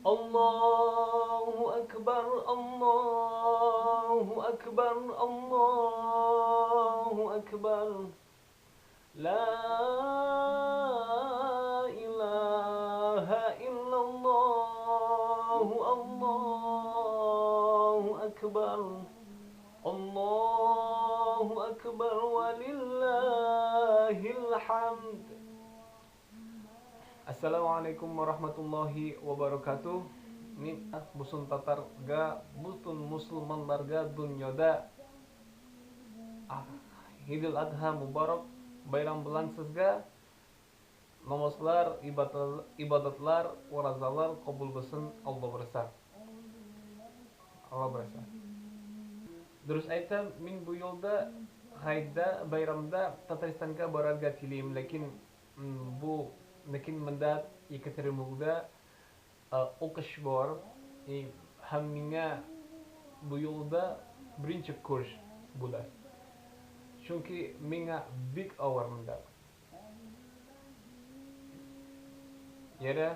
Аллаһу әкбәр, Аллаһу әкбәр, Аллаһу әкбәр. Ла илаһа иллаллаһу, Аллаһу әкбәр. Аллаһу әкбәр вә лиллаһил хамд. Әссәламү алейкум вә рахматуллаһи вә баракатуһ. Мин бөтен татарга, бөтен мусулманнарга дөньяда Идел Адха мубарак байрам белән сезгә намазлар, ибадатлар, уразалар кабул булсын, Алла бирса. Алла бирса. Дөрес әйтәм, мин бу елда Гайдә байрамда Татарстанга барырга телим, ләкин бу ләкин монда Екатеринбургда укыш бар и һәм миңа бу юлда беренче курс була. Чөнки миңа бик авыр монда. Ярә,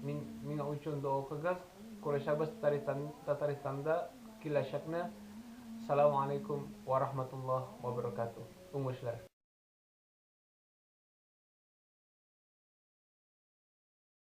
мин миңа өчен дога кылыгыз. Күрешәбез Татарстан, Татарстанда киләчәкне. Саламу алейкум ва рахматуллах ва баракатуh. Уңышлар.